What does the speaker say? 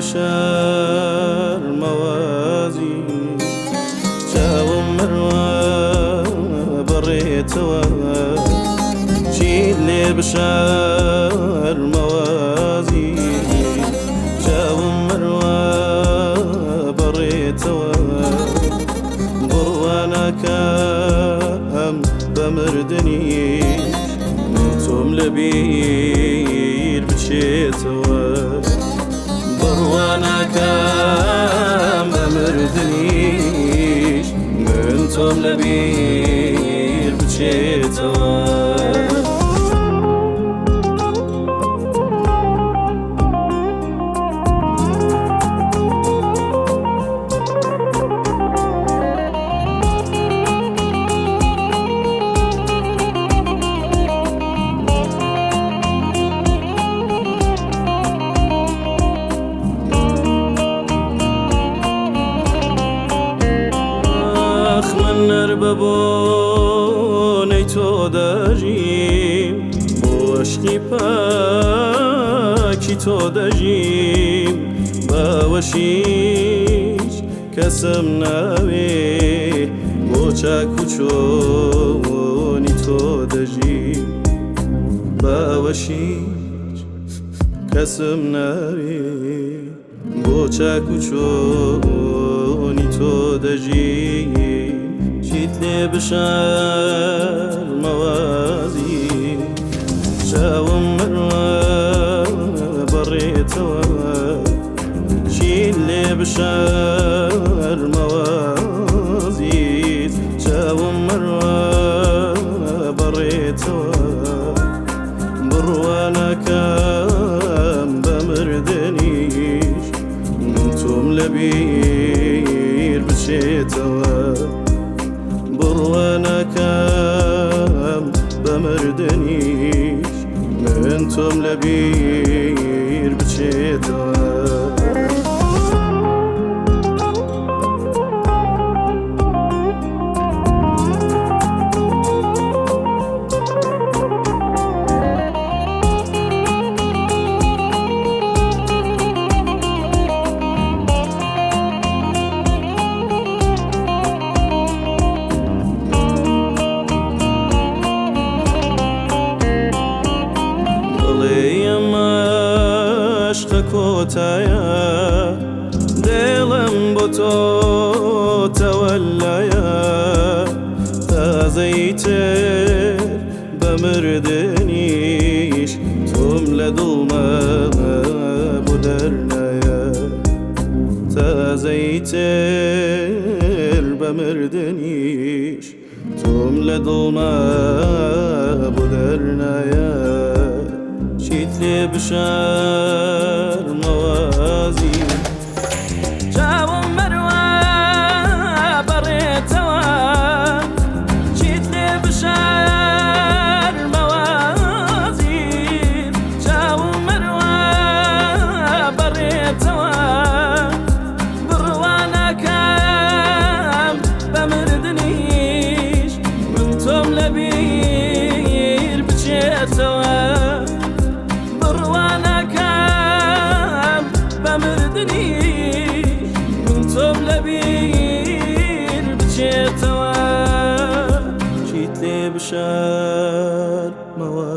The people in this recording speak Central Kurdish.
بشارمەوازی چاوم مروە بەڕێتەوە چیت لێ بشارمەوازی چاوم مروە بەڕێتەوە بڕوانەکەم بە مردنیش تۆم لەبیر بچێتەوە بڕوانەکەم بە مردنیش من تۆم لەبیر بچێتەوە. ئاخ من هەر بە بۆنەی تۆ دەژیم، بۆ عەشقی پاکی تۆ دەژیم، باوەشیش کەسم ناوێ، بۆ چاک و چۆنی تۆ دەژیم، باوەشیش کەسم ناوێ، بۆ چاک و چۆنی تۆ دەژیم. چیت لێ بشارمەوازی چاوم مروە بەڕێتەوە چیت لێ بشارمەوازی چاوم مروە بەڕێتەوە بڕوانەکەم بە مردنیش من تۆم لەبیر بچێتەوە بڕوانەکەم بە مردنیش من تۆم لەبیر بچێتەوە. بەڵێ ئەمەشقە کۆتایە دێڵم بۆ تۆ تەوەلایە تازەیتر بە مردنیش تۆم لە دڵمە بۆ دەرنایە تازەیتر بە مردنیش تۆم لە دڵمە بۆ دەرنایە. چیت لێ بشارمەوازی چاوم مروە بەڕێتەوە چیت لێ بشارمەوازی چاوم مروە بەڕێتەوە بڕوانەکەم بە مردنیش من تۆم لەبیر بچێتەوە بڕوانەکەم بە مردنیش من تۆم لەبیر بچێتەوە. چیت لێ بشارمەوە.